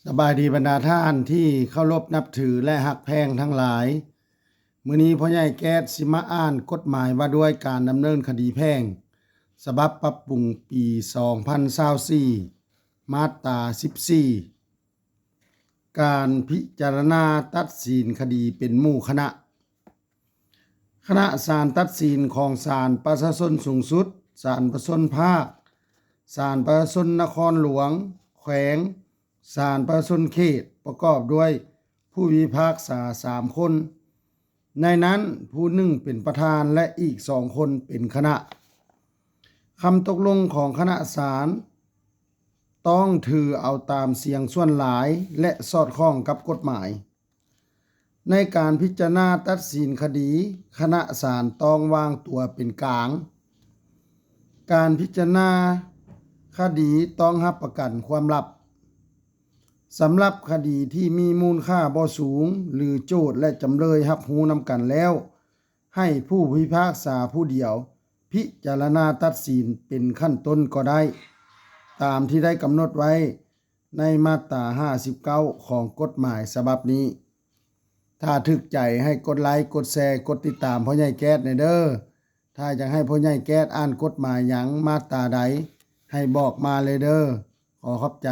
ສະບາຍດີບັນດາທ່ານທີ່ເຄົາລົບນັບຖື ແລະ ຮັກແພງທັງຫຼາຍ. ມື້ນີ້ພໍ່ໃຫຍ່ແກ້ດຊິມາອ່ານກົດໝາຍວ່າດ້ວຍການດຳເນີນຄະດີແພ່ງ ສະບັບປັບປຸງປີສອງພັນຊາວສີ່ ມາດຕາສິບສີ່ ການພິຈາລະນາຕັດສິນຄະດີເປັນໝູ່ຄະນະ. ຄະນະສານຕັດສິນຂອງສານປະຊາຊົນສູງສຸດ, ສານປະຊາຊົນພາກ, ສານປະຊາຊົນນະຄອນຫຼວງ, ແຂວງ, ສານປະຊາຊົນເຂດ ປະກອບດ້ວຍຜູ້ພິພາກສາສາມຄົນ, ໃນນັ້ນຜູ້ໜຶ່ງເປັນປະທານ ແລະ ອີກສອງຄົນເປັນຄະນະ. ຄຳຕົກລົງຂອງຄະນະສານ ຕ້ອງຖືເອົາຕາມສຽງສ່ວນຫຼາຍ ແລະ ສອດຄ່ອງກັບກົດໝາຍ. ໃນການພິຈາລະນາຕັດສິນຄະດີ, ຄະນະສານຕ້ອງວາງຕົວເປັນກາງ. ການພິຈາລະນາຄະດີຕ້ອງຮັບປະກັນຄວາມລັບ. ສຳລັບຄະດີທີ່ມີມູນຄ່າບໍ່ສູງ ຫຼື ໂຈດ ແລະ ຈຳເລີຍຮັບຮູ້ນຳກັນແລ້ວ, ໃຫ້ຜູ້ພິພາກສາຜູ້ດຽວພິຈາລະນາຕັດສິນເປັນຂັ້ນຕົ້ນກໍໄດ້, ຕາມທີ່ໄດ້ກຳນົດໄວ້ໃນມາດຕາຫ້າສິບເກົ້າຂອງກົດໝາຍສະບັບນີ້. ຖ້າຖືກໃຈໃຫ້ກົດໄລກ໌, ກົດແຊ, ກົດຕິດຕາມພໍ່ໃຫຍ່ແກ້ດແດ່ເດີ້. ຖ້າຢາກໃຫ້ພໍ່ໃຫຍ່ແກ້ດອ່ານກົດໝາຍຫຍັງ ມາດຕາໃດ ໃຫ້ບອກມາເລີຍເດີ້. ຂໍຂອບໃຈ.